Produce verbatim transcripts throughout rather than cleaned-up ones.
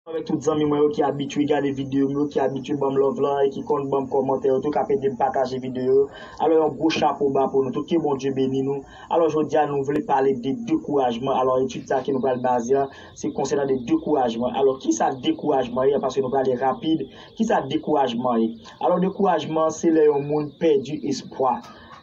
Avèk tout zanmi mwen yo ki abitye gade videyo m yo, ki abitye ban m love lan e ki konn ban m kòmantè yo tou, k ap ede m pataje videyo yo. Alò, yon gwo chapo ba pou nou tout, ke Bondye beni nou. Alò, jodi a nou vle pale de dekourajman. Alò, etid sa ke nou pral baze an, se konsènan de dekourajman. Alò, kisa dekourajman ye? Paske nou prale rapid. Kisa dekourajman ye? Alò, dekourajman se lè yon moun pèdi espwa.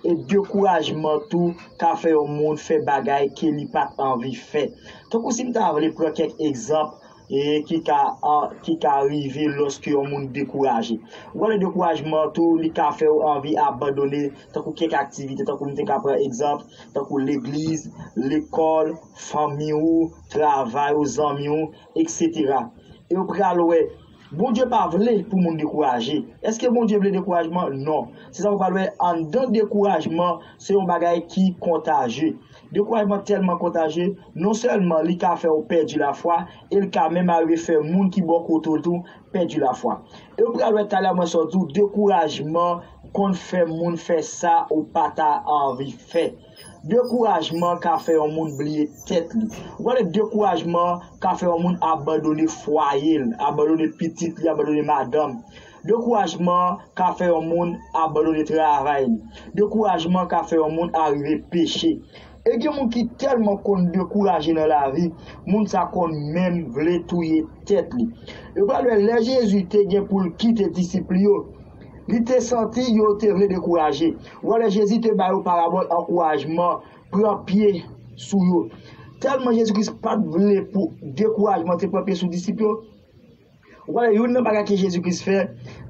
E dekourajman tou ka fè yon moun fè bagay ke li pa t anvi fè. Tankou si m ta vle pran kèk egzanp e ki ka, a, ki ka rive lòske yon moun dekouraje. Ou konnen dekourajman tou, li ka fè w anvi abandone tankou kèk aktivite, tankou m te ka pran egzanp, tankou legliz, lekòl, fanmi w, travay ou, zanmi w, etsetera. E ou pral wè, Bondye pa vle pou moun dekouraje. Èske Bondye vle dekourajman? Non. Se sa ou pral wè, anndan dekourajman, se yon bagay ki kontajye. Dekourajman tèlman kontajye, non sèlman li ka fè w pèdi lafwa, e l ka menm arive fè moun ki bò kote w tou pèdi lafwa. E ou pral wè talè mwen sa w di w, dekourajman konn fè moun fè sa ou pa ta anvi fè. Dekourajman ka fè yon moun bliye tèt li. Ou konnen dekourajman ka fè yon moun abandone fwaye l, abandone pitit li, abandone madanm. Dekourajman ka fè yon moun abandone travay li. Dekourajman ka fè yon moun arive peche. E gen moun ki tèlman konn dekouraje nan lavi, moun sa konn menm vle touye tèt li. E ou pral wè lè Jezi te gen pou l kite disip li yo, li te santi yo te vle dekouraje. Ou pral wè Jezi te ba yo parabòl ankourajman, pran pye sou yo. Tèlman Jezi Kris pa t vle pou dekourajman te pran pye sou disip yo, ou konnen youn nan bagay ke Jezi Kris fè,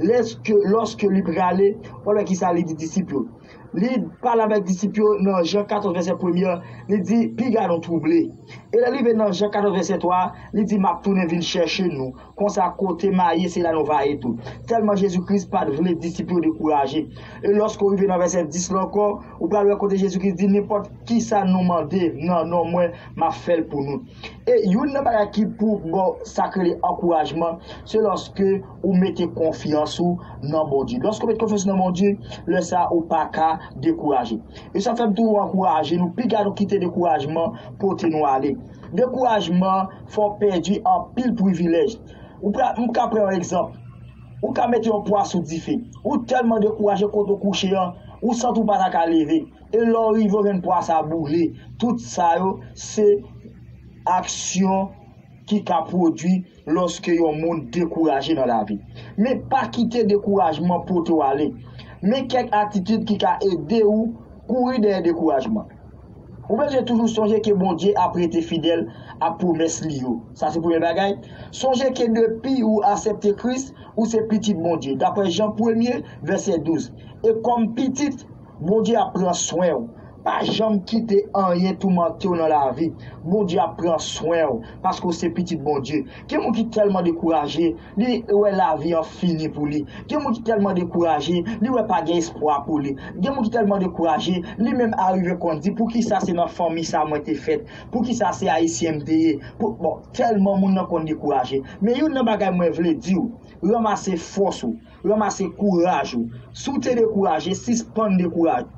lèske, lòske li prale, ou konnen kisa li di disip yo. Li pale avèk disip yo nan Jan katòz vèsè premye, li di, "Piga nou twouble." E lè li rive nan Jan katòz vèsè twa, li di, "M ap tounen vin chèche nou. Konsa kote m a ye, se la nou va ye tou." Tèlman Jezi Kris pa t vle disip yo dekouraje. E lòske w rive nan vèsè dis la ankò, ou pral wè kote Jezi Kris di, "Nenpòt kisa nou mande nan non mwen, m ap fè l pou nou." E youn nan bagay ki pou ba w sa k rele ankourajman, se lòske ou mete konfyans ou nan Bondye. Lòske ou mete konfyans ou nan Bondye, lè sa a ou pa ka dekouraje. E sa fè m toujou ankouraje nou, piga nou kite dekourajman pote nou ale. Dekourajman fè w pèdi anpil privilèj. Ou pra, m ka pran yon egzanp. Ou ka mete yon pwa sou dife. Ou tèlman dekouraje kote w kouche an, ou santi w pa ta ka leve. E lè w rive, w jwenn pwa sa boule. Tout sa yo, se aksyon ki ka pwodui lòske yon moun dekouraje nan lavi. Men pa kite dekourajman pote w ale. Men kèk atitid ki ka ede w kouri dèyè dekourajman. Ou bezwen toujou sonje ke Bondye ap rete fidèl a pwomès li yo. Sa se premye bagay. Sonje ke depi ou aksepte Kris, ou se pitit Bondye, daprè Jan premye, vèsè douz. E kòm pitit, Bondye ap pran swen w. Pa janm kite anyen toumante w nan lavi. Bondye ap pran swen w, paske w se pitit Bondye. Gen moun ki tèlman dekouraje, li wè lavi an fini pou li. Gen moun ki tèlman dekouraje, li wè pa gen espwa pou li. Gen moun ki tèlman dekouraje, li menm arive konn di, "Poukisa se nan fanmi sa mwen te fèt? Poukisa se ayisyen m te ye?" Pou, bon, tèlman moun nan konn dekouraje. Men youn nan bagay mwen vle di w, ranmase fòs ou, ranmase kouraj ou. Si w te dekouraje, sispann dekouraje.